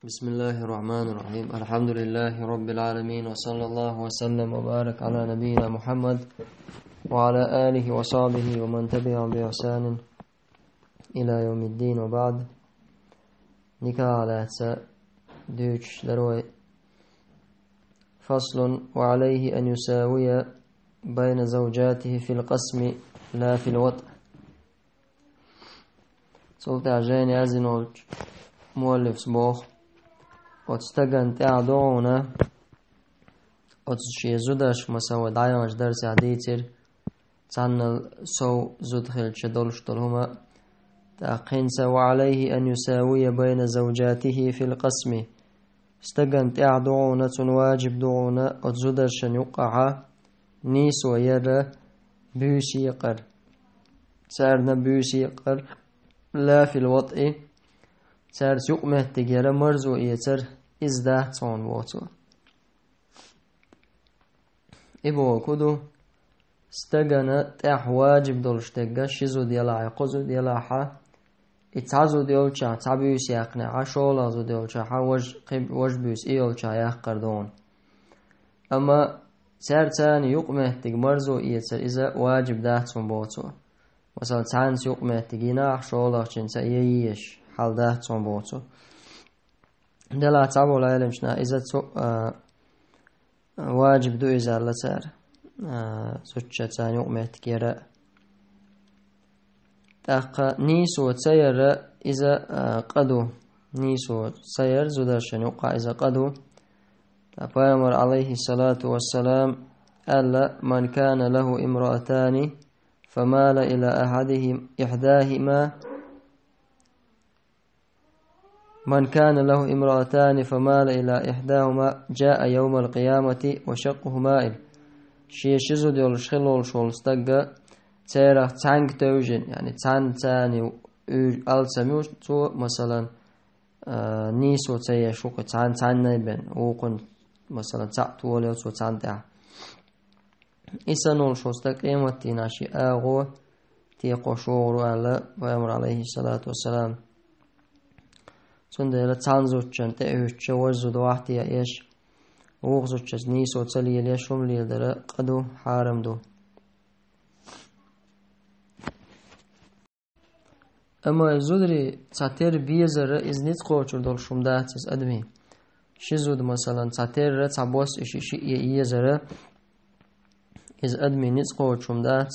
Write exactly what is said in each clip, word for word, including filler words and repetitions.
بسم الله الرحمن الرحيم. الحمد لله رب العالمين، وصلى الله وسلم وبارك على نبينا محمد وعلى آله وصحبه ومن تبعهم بإحسان إلى يوم الدين، وبعد. Никахь лаьцна дуьйцуш дара вай. فصل: وعليه أن يساوي بين زوجاته في القسم لا في الوطء. Цул тӀаьхьа жайна яздина волчу муаллифас боху: оцу стагана тӀехь ду хьуна, оцу шен зударшка, масала, вай дӀаяханчу дарсехь дийцира, цхьаннал сов зуда хилча долуш долу хӀума. ТӀаккха хӀинца: وعليه أن يساوي بين زوجاته في القسم. Стагана тӀехь ду хьуна, цунна ваджиб ду хьуна оцу зударшна юккъахьа нийсо яра, буьйса екъар. Царна буьйса екъар, لا في الوطء, цаьрца юкъаметтиг яра, марзо эцар, иза дац хьуна, боху цо. И бохург хӀун ду? Стагана тӀехь ваджиб долуш дерг, ши зуда елахь, кхо зуда елахь, и цхьа зуда йолчохь цхьа буьйса яьккхинехь, шолгӀа зуда йолчохь важа, кхиб-, важа буьйса и йолчохь яккхар ду хьуна. Амма цаьрца юкъаметтиг, марзо эцар, иза ваджиб дац хьуна, боху цо. Масала, цхьаьнца юкъаметтиг йинехь, шолгӀачуьнца ян езаш хьал дац хьуна, боху цо. Делахь цхьаболу Ӏеламчу наха иза цу, а, ваджиб ду иза аьлла цара, а, зудчаьрца юкъаметтиг яра. ТӀаккха нийсо ца яра иза, а, къа ду. Нийсо ца яра зударшна юккъахь, иза къа ду. Ткъа Пайхамар, عليه الصلاة والسلام, аьлла: من كان له امرأتان فمال إلى أحدهم، إحداهما، من كان له امرأتان فمال إلى إحداهما جاء يوم القيامة وشقه مائل. Шен ши зуда йолуш хилла волуш волу стаг, царах цхьаьнга тевжина, яъни цхьаьнца уьйр алсам ю цо, масалан, а, нийсо ца еш ву-кх, цхьаьн-, цхьаьннай бен, вукхунна, масалан, цхьаъ толайо цо цхьаьна тӀехь. И санна волуш волу стаг къематдийнахь шен агӀо текхош вогӀур ву аьлла Пайхамар, عليه الصلاة والسلام. Цундела цхьана зудчунна тӀе а хӀуьттуш, важа зуда охьатаеш, вукху зудчуьнца нийсо ца лелош, хӀума леладар къа ду, хьарам ду. Амма и зударий цхьатерра безар, иза ницкъ кхочур долуш хӀума дац иза адамийн. Ши зуда, масалан, цхьатерра, цхьабосса и шиъ-шиъ е-, езар, иза адамийн ницкъ кхочуш хӀума дац.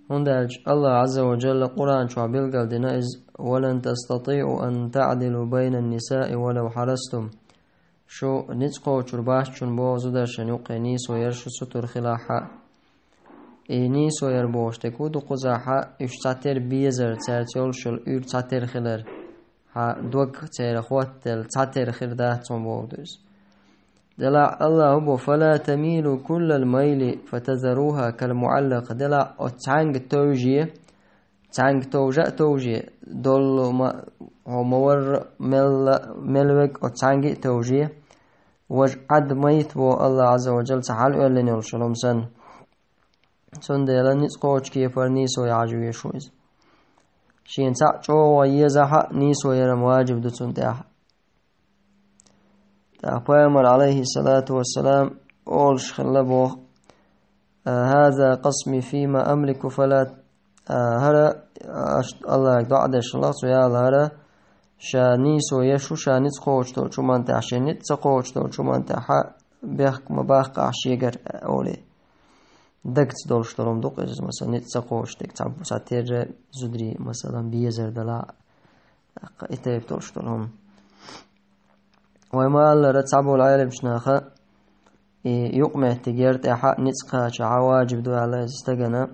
ХӀунда аьлча АллахӀа Ӏазза ва Джалла Къуръан чохь билгалдина иза: ولن تستطيعوا أن تعدلوا بين النساء ولو حرصتم. Шу ницкъ кхочур бац шуна, боху, зударшна юккъе нийсо яр шу цу тур хилахь а. И нийсо яр бохуш дерг хӀун ду кхузахь а, уьш цхьатерра безар, цаьрца йолуш йолу уьйр цхьатерра хилар, хьан дог церан хӀоттаделла цхьатерра хир дац хьуна бохург ду иза. Делахь АллахӀа боху: فلا تميلوا كل الميل فتذروها كالمعلقة. Делахь оцу цхьаьнга тевжий, цхьаьнга товжа а товжий, доллу ма, хьо ма-варра, мелла, мел верг оцу цхьаьнга а товжий, важа Ӏад майта, боху АллахӀа Ӏазза ва Джалла, цхьа хьалаоьллина йолуш йолу хӀума санна. Цундела ницкъ кхочу кепара нийсо яхьаш везаш ву иза. Шена цхьаъ чӀогӀа езахь а, нийсо яр-м ваджиб ду цунна тӀехь. ТӀаккха Пайхамар, عليه الصلاة والسلام, олуш хилла боху: هذا قسمي فيما أملك فلا، а, хӀара, аш-, АллахӀе доӀа деш хилла цо, я АллахӀ, хӀара ша нийсо еш ву ша ницкъ кхочуш долчу хӀуманна тӀехь, шен ницкъ ца кхочуш долчу хӀуманна тӀехь бехк ма баккха ахь шегара, олий. Дагца долуш долу хӀума ду-кх иза, масала, ницкъ ца кхочуш дерг, цхьа, цхьатерра зударий, масала, безар далахь а, тӀаккха и тайпа долуш долу хӀума. Вай ма-аллара, цхьаболу Ӏеламчу наха и юкъаметтиг яр тӀехь а ницкъ кхачахь а ваджиб ду аьлла иза стагана,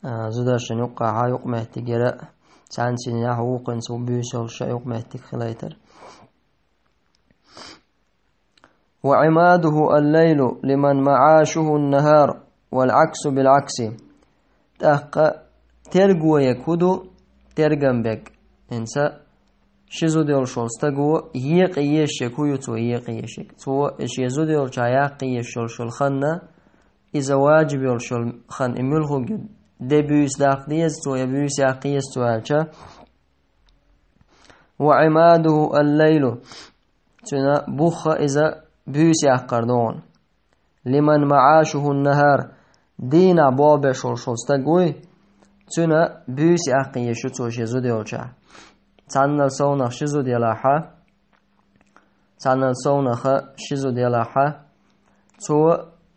а, зударшна юккъахь а юкъаметтиг яр а, цхьаьнца йинехь а, вукхунца буьйса йолуш а юкъаметтиг хилийтар. وعماده الليل لمن معاشه النهار والعكس بالعكس. ТӀаккха терго ерг хӀун ду? Тергам берг. ХӀинца ши зуда йолуш волу стаго екъа езаш ерг хӀун ю цо екъа езаш ерг? Цо шен зуда йолчохь яккха езаш йолуш йолу хан, иза ваджиб йолуш йолу хан, и муьлхарг ю? Де буьйса даккха деза цо я буьйса яккха еза цо аьлча, وعماده الليل. Цуьнан бух иза буьйса яккхар ду хьуна. لمن معاشه النهار. Дийнахь болх беш волуш волу стаг вуй, цуьнан буьйса яккха езаш ю цо шен зуда йолчохь. Цхьаннал совнаха ши зуда ялахь а, цхьаннал совнаха ши зуда ялахь а, цо,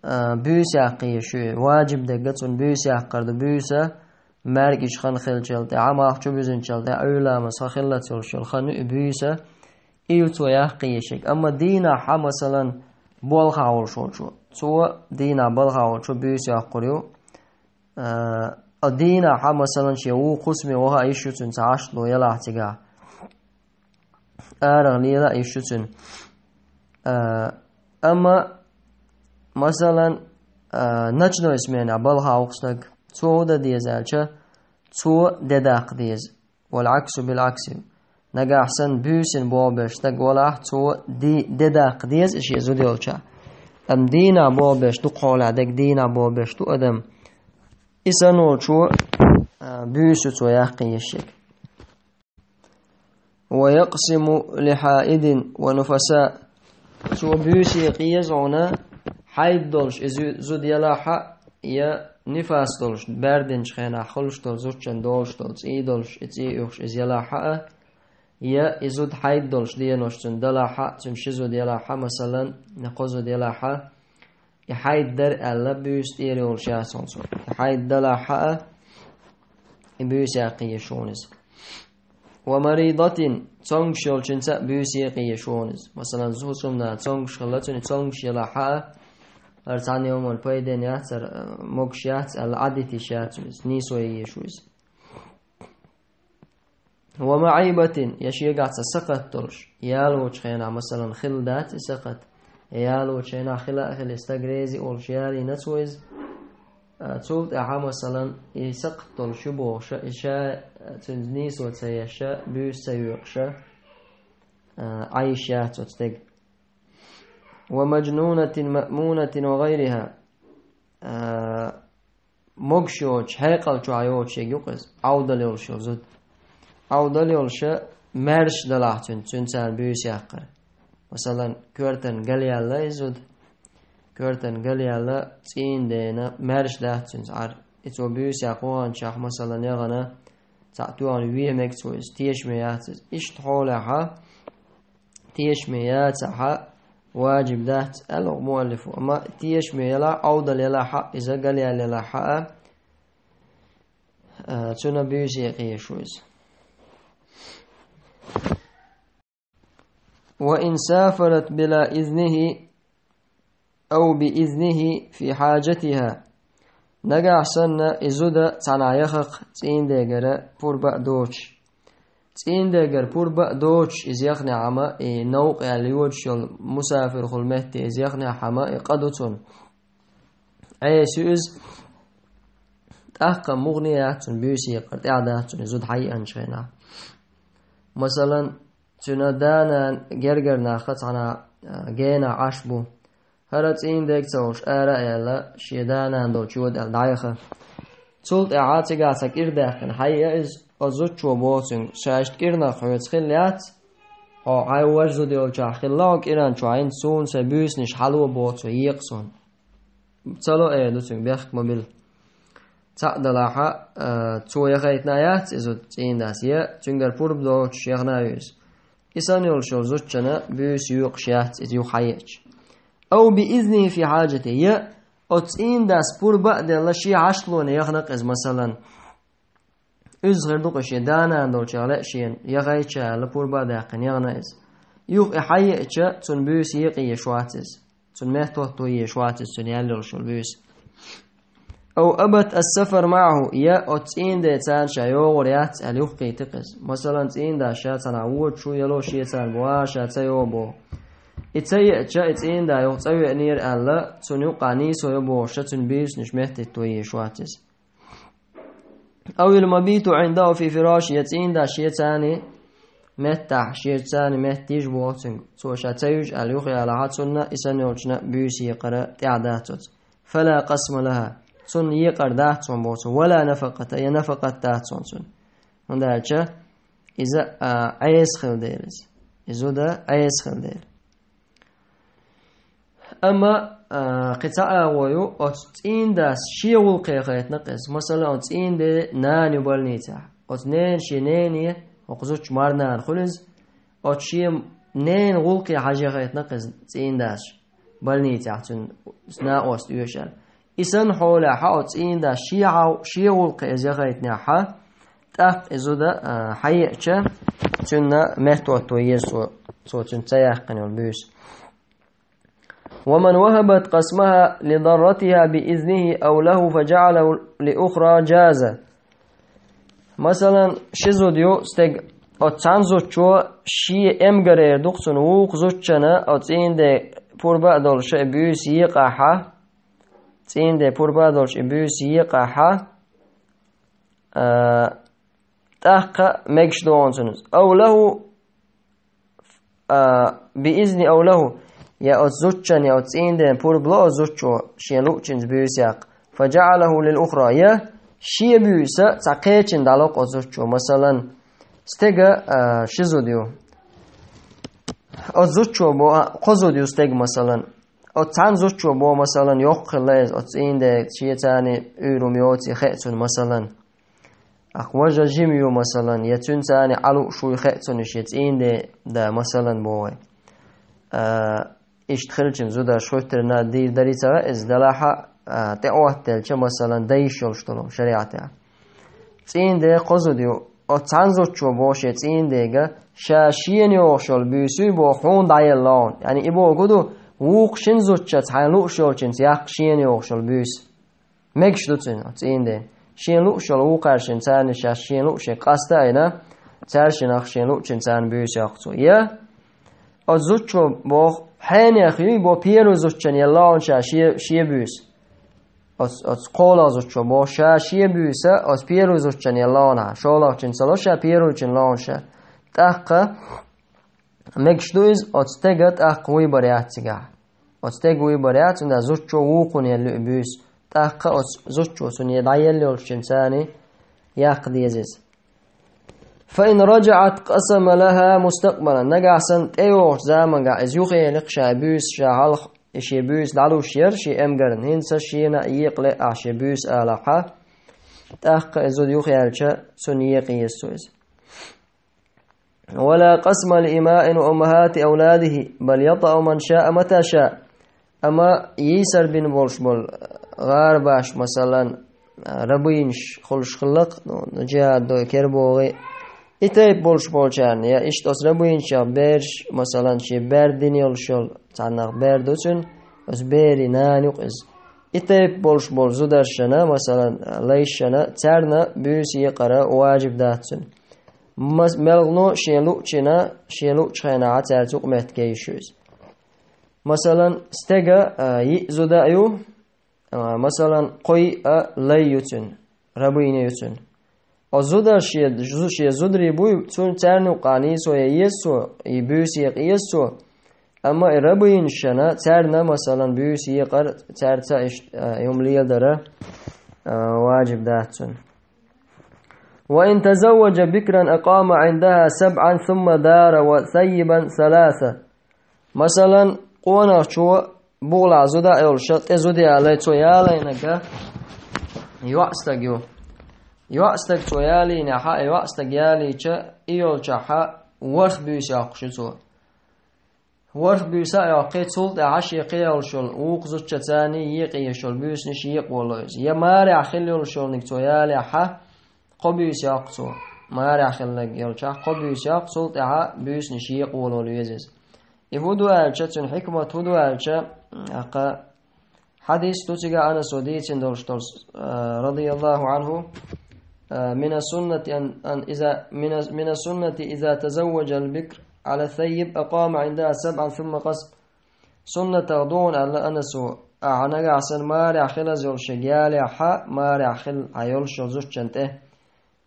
а, буьйса яккха езаш ю. Важиб дерг цунна буьйса яккхар ду, буьйса маьркӀаж хан хиллачул тӀаьхьа, малх чу буьзначул тӀаьхьа, Ӏуьйра ламаз хан хиллалц йолуш йолу хан ю и буьйса, и ю цо яккха езаш ерг. Амма дийнахь, масалан, балхахь волуш волчо, цо дийнахь балхахь волчо буьйса йоккхур ю. А, а дийнахь, масалан, шен вукху хӀусаме ваха а йиш ю цуьнан, цхьа хьашт ло ялахь цигахь. Арахь лела а йиш ю цуьнан. А, амма, масалан, а, ночной сменехь балхахь ву-кх стаг, цо хӀун дан деза аьлча, цо де даккха деза. والعكس بالعكس. Нагахь санна буьйсанна болх беш стаг валахь, цо ди-, де даккха деза и шен зуда йолчохь. Амма дийнахь болх беш ду, кхолехь дерг дийнахь болх беш ду адам. И санна волчо, а, буьйса ю цо яккха езаш ерг. ويقسم لحائض ونفساء. Цо буьйса екъа еза хьуна, хьайд долуш иза зуда ялахь а, я нифас долуш, баьрдинчу хенахь хуьлуш долу, зудчун долуш долу, цӀий долуш, и цӀий оьхуш иза ялахь а, я и зуда хьайд долуш денош цуьнан далахь а, цуьнан ши зуда ялахь а, масалан, я кхо зуда ялахь а, и хьайд дара аьлла, буьйса тӀера йолуш яц хьуна цо. И хьайд далахь а, и буьйса яккха езаш ю хьуна иза. ومريضة, цомгуш йолчуьнца а буьйса екъа езаш ю хьуна иза. Масалан, хӀусамнана цомгуш хилла, цуьнан цомгуш ялахь а, хӀара цхьана йоман пайденна яц, хӀара, а, могуш яц аьлла, Ӏадитта йиш яц хьуна иза, нийсо е езаш ю иза. ومعيبة, я шегахь цхьа сакхат долуш, ялочу хенахь, масалан, хилла дац и сакхат, я ялочу хенахь хила а хилла, и стаг реза а волуш, ялийна цо иза. А, цул тӀаьхьа, масалан, и сакхат долуш ю бохуш, и ша, а, цуьнца нийсо ца еш, буьйса ца йоькъуш, а, Ӏан йиш яц оцу стеган. ومجنونة مأمونة وغيرها. А, могуш йоцуш, хьекъал чохь йоцуш ерг ю-кх иза, Ӏовдал йолуш йолу зуда. Ӏовдал йолуш, маьрша далахь цуьнан, цуьнан царна буьйса яккхар. Масалан, коьртан галъяьлла и зуда. Коьртан галъяьлла, цӀийнан дена, маьрша дац цуьнца Ӏар. И цо буьйса яккха ваханчохь, масалан, яхана, цхьаъ тоьхна вен мега цо иза, тешаме яц иза. Иштта хьолехь, тешаме яцахь, важиб дац, аьлла муаллифо. Амма тешаме ялахь, Ӏовдал ялахь, иза галъяьлла ялахь, а, цуьнан буьйса екъа езаш ю иза. وإن سافرت بلا إذنه أو بإذنه في حاجتها. Нагахь санна и зуда цхьанхьа яхахь цӀийнан дегара пурба а доцуш. ЦӀийнан дегара пурба а доцуш иза яхнехь-м, и новкъа аьлла йодуш йолу мусафирхула метте иза яхнехь-м, и къа ду цунна. Ӏеса ю иза, тӀаккха муха а яц цунна буьйса екъар, тӀаьхьа дац цунна и зуда хьайиъначу хенахь. Масалан, цуьнан да-нана гергара нах цхьана, а, генахь Ӏаш бу. ХӀара цӀийнан дег ца волуш ара а яьлла, шен да-нана долчу йода аьлла дӀаяха. Цул тӀаьхьа цигахь цхьа кӀира даьккхина хьайиъ иза, оцу зудчо боху цуьнга: «Ша иштта кӀирнах хьоьца хилла яц, хьо хьайн важа зуда йолчохь хилла хьо кӀиран чохь, хӀинца суна сайн буьйсанаш хьало», боху цо, «екъа суна». Ца ло, эр ду цуьнга, бехк ма билла. Цхьаъ далахь, а, цо яхийтина яц иза зуда цӀийнан дас, я цуьнгара пурба доцуш яхна а ю иза. И санна йолуш йолу зудчунна буьйса йоькъуш яц иза юха хьайиъча. أو بإذنه في حاجته, я оцу цӀийнан дас пурба а делла, шен хьашталоне яхна-кх иза, масалан. Уьзза хир ду-кх шен да-нана долчохь лаьа шена, яхийча аьлла, пурба а даьккхина яхна иза. Юха и хьайиъча, цунна буьйса екъа езаш вац иза. Цунна меттахӀотто езаш вац иза, цунна яьлла йолуш йолу буьйса. أو أبت السفر معه, я оцу цӀийнан деца ша йогӀур яц аьлла юхакхийтира-кх иза. Масалан, цӀийнан дас ша цхьанхьа водуш ву, яло шен царна боху, а, ша ца йогӀу боху. И ца еъча, и цӀийнан да юха цӀа веанера аьлла, цунна юкъахь нийсо йо бохуш, цуьнан буьйсанаш меттахӀитто езаш вац иза. أو المبيت عنده في فراشه, я цӀийнан дас шен царна меттахь, шен царна метта йижа боху цуьнга. Цо ша ца юьжу аьлла юхаялахь, цунна и санна йолчунна буьйса екъар тӀехь дац оцу. فلا قسم لها, цунна екъар дац хьуна боху цо. ولا نفقة, я нафакъат дац хьуна цунна. ХӀунда аьлча, Иза, а, Ӏеса хила дела иза. И зуда Ӏеса хила дела. Амма, а, кхин цхьа агӀо ю, оцу цӀийнан дас шен гӀуллакхе хайтина-кх иза. Масала, оцу цӀийнан ден нана ю больницехь. Оцу ненан шен нене, оцу зудчун марнана хуьлу иза. Оцу шен ненан гӀуллакхе хьажа хайтина-кх иза цӀийнан дас. Больницехь цуьнан накъост оьшу аьлла. И санна хьолехь оцу цӀийнан дас шен гӀуллакхе иза яхайтинехь, тӀаккха и зуда, а, хьаеъча, цуьнан меттахӀотто еза цо, цо цуьнца ца яьккхина йолу буьйса. ومن وهبت قسمها لضرتها بإذنه أو له فجعله لأخرى جاز. Масалан, ши зуда ю стеган, оцу цхьана зудчо шен эмгарера ду-кх цунна вукху зудчунна оцу цӀийнан ден пурба а долуш и буьйса екъахь, цӀийнан ден пурба а долуш и буьйса екъахь, а, тӀаккха мегаш ду хьуна цунна иза. أو له, а, بإذنه أو له, я оцу зудчунна, я оцу цӀийнан ден пурба ло оцу зудчо шен луъучуьнца буьйса яккха. فجعله للأخرى, я шен буьйса цхьа кхечунна дӀало-кх оцу зудчо. Масалан, стеган, а, ши зуда ю. Оцу зудчо бо-, а, кхо зуда ю стеган, масалан. Оцу цхьана зудчо бо, масалан, йоккха хилла иза, оцу цӀийнан ден шен царна уьйр-м йоций хаа цунна, масалан. Ахь важа жима ю, масалан, я цуьнан царна Ӏа лууш вуй хаа цунна шен цӀийнан ден да, масалан, боху вай. А, иштта хилча зударша хуьттарна дийр дарий ца хаьа иза, делахь а, а, тӀеӀоттаделча, масалан, дан йиш йолуш долу шариӀатехь. ЦӀийнан ден кхо зуда ю, оцу цхьана зудчо боху шен цӀийнан дега, ша шена йогӀуш йолу буьйса юй боху хьуна дӀаелла хьуна. Яъни и бохург ду, вукху шина зудчуьнца хьайна лууш йолчуьнца яккха шена йогӀуш йолу буьйса. Мегаш ду цуьнан, цӀийнан ден. Шена лууш йолу вукхаьршинна царна шаьш шена луушшехь къаста а йина, цаьршиннах шена луучуьнца царна буьйса яккха цо. Я, оцу зудчо боху, хьенех юй боху первый зудчунна елла хьуна ша шен, шен буьйса. Оцу, оцу кхоалгӀа зудчо боху, ша шен буьйса оцу первый зудчунна елла хьуна, шолгӀачунна ца ло ша, первыйчунна ло хьуна ша. ТӀаккха мегаш ду иза, оцу стеган тӀаккха выбор яц цигахь. Оцу стеган выбор яц, цундела зудчо вукхунна елла ю и буьйса. ТӀаккха оцу зудчо цунна дӀаелла йолчуьнца царна яккха деза иза. فإن رجعت قسم لها مستقبلا. Нагахь санна тӀейогӀучу заманахь иза юхаели-кх ша и буьйса, ша хьалха и шен буьйса дӀалуш яра шен эмгарна, хӀинца шена а екъале ахь шен буьйса алахь, тӀаккха и зуда юхаяьлча, цунна екъа еза цо иза. ولا قسم لإماء وأمهات أولاده، بل يطأ من شاء متى شاء. Амма йийсар бина болуш болу гӀарабаш, масалан, рабынаш хуьлуш хилла-кх, ну, джихад дой, кербогӀий, и тайпа болуш болчарна, я иштта оцу рабынашех бераш, масалан, шен бер дина йолуш йолу цхьаннах бер ду цуьнан, оцу берийн нана ю-кх иза. И тайпа болуш болу зударшна, масалан, лайшна, царна буьйса екъар важиб дац цуьнан. Мас-, мелхано шен луучунна, шен луучу хенахь цаьрца юкъаметтиг ян йиш ю иза. Масалан, стеган, а, йиъ зуда а ю, а, масалан, кхо йиъ а лай ю цуьнан, рабыня ю цуьнан. Оцу зударша шен, зу-, шен зударий буй, цуьнан царна юкъахь нийсо ян еза цо, и буьйса екъа еза цо, амма и рабынашна, царна, масалан, буьйса екъар, цаьрца иш-, а, хӀума леладар, а, важиб дац цунна. وإن تزوج بكرا أقام عندها سبعا ثم دار وثيبا ثلاثا. Масалан, къонахчо бухахь зуда а йолуш, тӀе зуда ялай, цо ялийнарг йоӀстаг ю. ЙоӀстаг цо ялийнехь, и йоӀстаг ялийча, и йолчохь ворхӀ буьйса йоккхуш ю цо. ВорхӀ буьйса а йоккхий, цул тӀаьхьа шен кхин йолуш йолу вукху зудчуьнца екъа езаш йолу буьйсанаш екъа волу иза. Я марехь хилла йолуш йолниг цо ялехь, кхо буьйса йоккху цо. Марехь хилларг йолчохь кхо буьйса йоккху, цул тӀаьхьа буьйсанаш екъа волу веза иза. И хӀун ду аьлча, цуьнан хьикмат хӀун ду аьлча, тӀаккха хьадис ду цигахь Анаса дийцина долуш долу, а, رضي الله عنه, а, من السنة أن، أن إذا، من، من السنة إذا تزوج البكر على الثيب أقام عندها سبعا ثم قسم. Суннатах ду аьлла Анаса, ахьа нагахь санна марехь хилаза йолуш ялехь, марехь хилла йолуш йолу зудчун тӀе.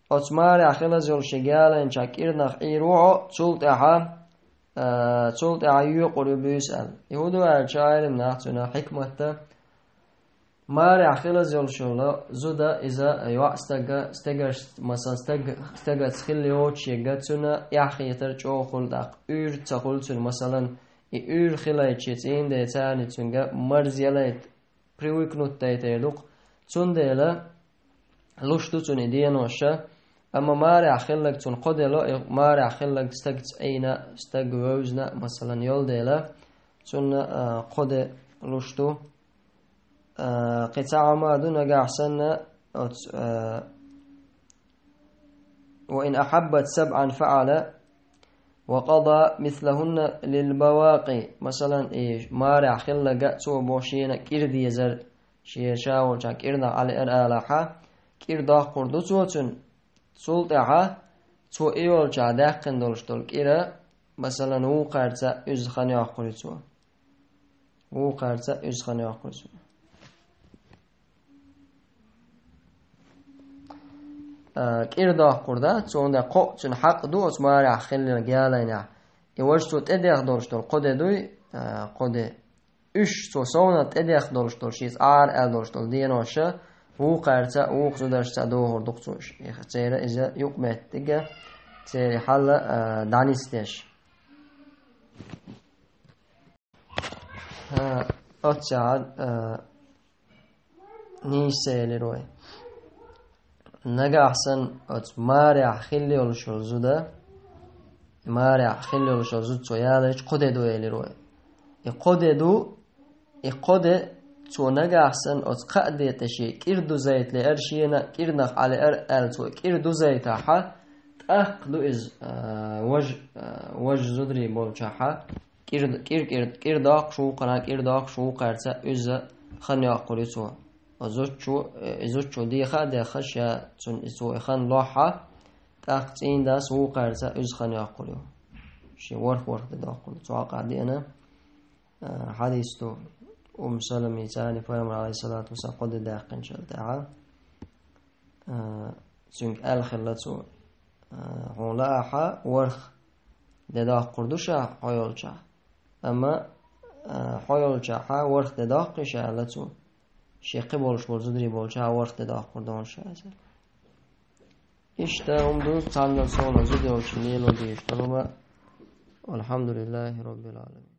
Оцу марехь хилаза йолуш ялийначохь кӀирнах Ӏийр ву хьо, цул тӀаьхьа, а, цул тӀаьхьа йоькъур ю буьйса аьлла. И хӀун ду аьлча, Ӏелам нах цуьнан хьикматта, Марехь хилаза йолуш йолу зуда иза йоӀ стага, стегаш, масала, стаг, стагаца хилла йоцуш ерга, цуьнан эхь хетар чӀогӀа хуьлу тӀаккха. Уьйр ца хуьлу цуьнан, масалан, и уьйр хилайчи цӀийнан ден царни цуьнга марз ялайта, привыкнуть дайтар ду-кх. Цундела луш ду цунна и деноша, амма марехь хилларг цунна кхо де ло, и марехь хилларг стагца Ӏийна, стаг вевзина, масалан, йолу дела, цунна, а, кхо де луш ду. А, кхин цхьа Ӏама ду нагахь санна, оцу, а, «وإن أحبت سبعا فعل وقضى مثلهن للبواقي». Масалан, и марехь хилларг цо боху шена кӀира дезар, шен ша волчохь кӀирнах Ӏалеара алахьа, кӀира доккхур ду цо цуьнан, цул тӀаьхьа цо и йолчохь даьккхина долуш долу кӀира, масалан, вукхарца уьзза хан йоккхур ю цо. Вукхарца уьзза хан йоккхур ю цо. А, кӀира доккхур ду цо, хӀунда кхоъ цуьнан хьакъ ду оцу марехь хилларг ялийнехь. И важа цо тӀедех долуш долу кхо де дуй, а, кхо де. Уьш цо совна тӀедех долуш долу, шеца Ӏара аьлла долуш долу деноша, вукхарца, вукху зударшца дохур ду-кх цо уьш. И церан иза юкъаметтиг, церан хьал, а, дӀанисдеш. А, оццехь, а, нийса элира вай. Нагахь санна оцу марехь хилла йолуш йолу зуда, марехь хилла йолуш йолу зуда цо ялайча кхо де ду элира вай. И кхо де ду, и кхо де цо нагахь санна оцу кхаа де тӀе шен кӀира дузайта лаьара шена, кӀирнах Ӏалеара аьлла цо кӀира дузайтахьа, тӀаккха ду иза, а, важа, а, важа зударий болчохьа, кӀир-, кӀир-, кӀир-, кӀира доккхуш вукхарна, кӀира доккхуш вукхарца уьзза хан йоккхур ю цо. Оцу зудчо, э, и зудчо деха а дехха, ша цунна и цо и хан лохьа, тӀаккха цӀийнан дас вукхарца уьзза хан йоккхур ю. Шен ворхӀ-ворхӀ де доккхур ду. Цу хьокъехь деана, э, хьадис ду, Умму Саламица, царна Пайхамар, Ӏалайхиссалату вассалам, кхо де даьккхинчул тӀаьхьа, а, цуьнга аьлла хилла цо, а, хьуна лаахьа, ворхӀ де доккхур ду ша хьо йолчохь. Амма, а, хьо йолчохьа ворхӀ де доккхий ша аьлла цо. Шен кхин болуш болу зударий болчохьа ворхӀ де доккхур ду ша иза. Иштта хӀума ду, цхьанна совна зуда йолчу лело дезаш долу ма. Валхьамдулиллахи роббил Ӏаламин.